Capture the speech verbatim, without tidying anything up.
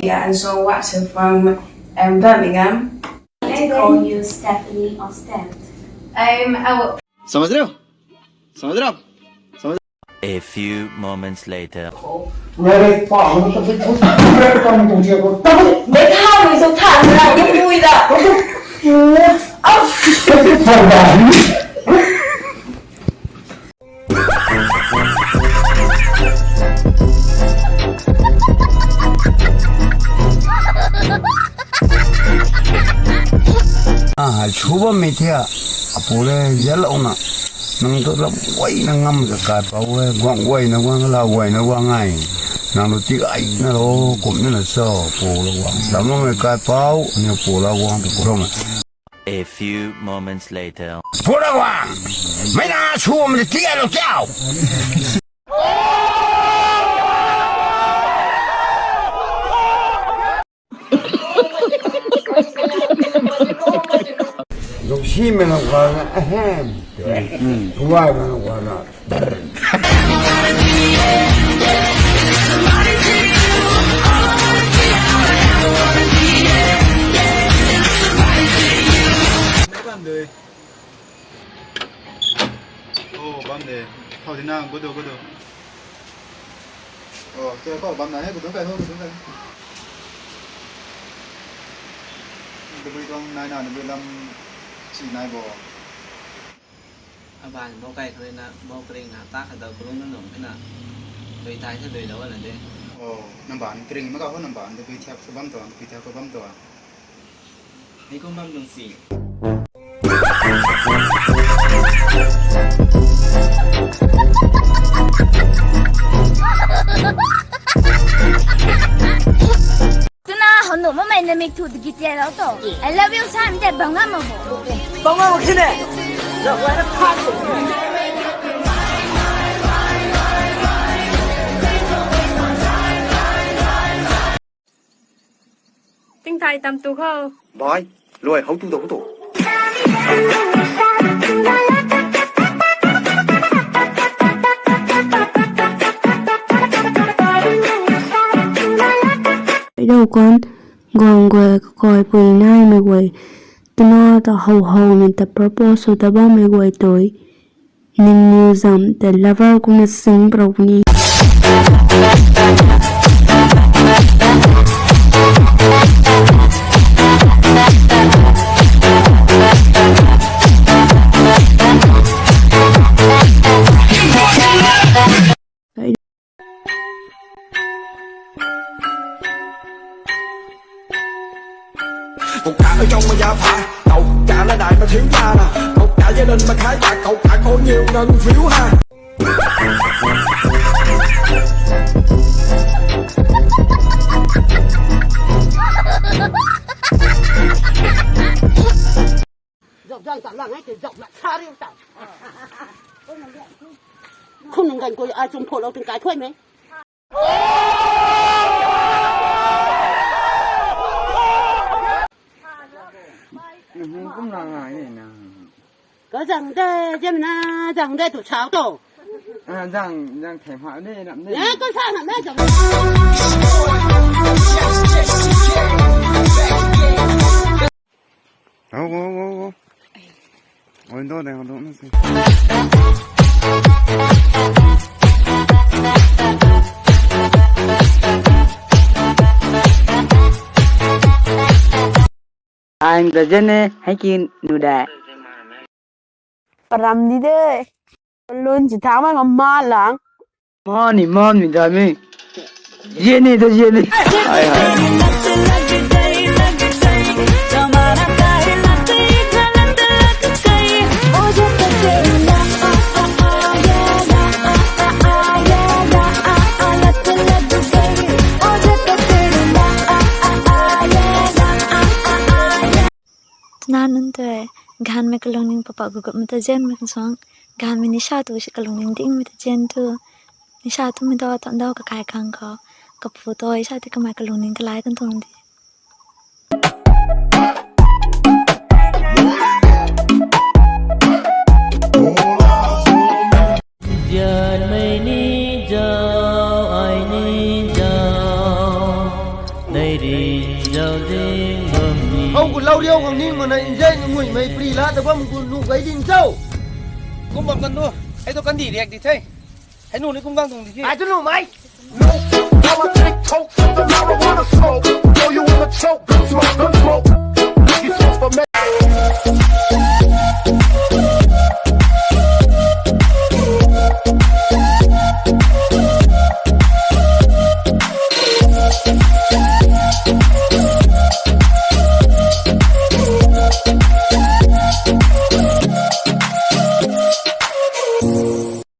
Yeah, and so what's your from, um, Birmingham? They call you Stephanie or Steph. Um, I will समझ रहे हो? समझ रहे हो? समझ A few moments later. Ray ray pa, ano ta bit bit ray pa ni tuang chia ko. Tabui, bai tha ni so tha na ni mui da. Ah, pa da. Ah, chuba mi thia, apu le jel ona. Nang tu lam guayna ngam ka kai pau e, guang guayna guang, lau guayna guang ai. Nang tu tik ai na lo, kum na na so, pu lo guang. Lam lo me kai pau, ni pu lo guang tu pu lo me. A few moments later. Pu lo guang! Mei na chuam di tik ai lo tiau! Zuk si mei nang kha na, ahem. Kuai mei nang kha na. Oh, bam de. Thau di na, gudu, gudu. Oh, che ko bam na he, gudu kai ho, gudu kai. Debui tuang nai na, debui lam si nai bo. Aban bo kai khang na, bo kring na, ta kha dau kulung na nung na. Dui tai sa dui lo na de. Oh, namban kring ma ka ho namban, debui thiak sa bam to, debui thiak ko bam to. Ni kum bam nung si. Tuna hanu mamei na mik thu digi tia lo to. I love you sa mi te bang ngam mo. Bang ngam mo kine. Tingthai tam tu khou. Bai, luai hou tu dou tu. Dou kan, guang guay kakoi pui nai mei guay, tuna ta how how mei ta propose sw ta bam mei guay tui. Ningniw zam ta lover kumna sing prou puni. Cậu cả ở trong mà giả phả, cậu cả là đại mà thiếu gia nè, cậu cả gia đình mà khá giả, cậu cả có nhiều ngân phiếu ha. Zauh zang tau lang e, zauh lat sa riu tau. Khum nang gan koi ai chum pho lou ting kai thuai mei. Nang kum lang ai ni na. Ka zang de, zam na, zang de tu chau to. Ah, zang, zang them ha ni, nam ni. Ya, ka sa na me zang. Go, go, go, go. Oi, ndo de, ndo na si. Ai, da zene, hai ki nu da. Param di de. Lun chi thang ma ma lang. Mani, mani da mi. Ye ni da ye ni. Hai, hai. Tuna nunc tei, ganhmei kalungning papak gugup mei ta zianmei khang suang, ganhmei nisa tu si kalungning dingmei ta zian tu, nisa tumei dau, tan dau kakai khang khou, kapu tei sa tei kamei kalungning kalai kan tuang di. Zianmei ni zau, ai ni zau, nei Hou ku lou riu khang ning mana inzei nguimei pri la ta bam ku nu gai din cho. Kum bam kan nu. Hei tu kan di riak di the. Hei nu ni kum gang tuang di the. Ai tu nu mai. No politics, talk to the marijuana smoke. Know you wanna choke, gun smoke, gun smoke. Niggas smoke for me.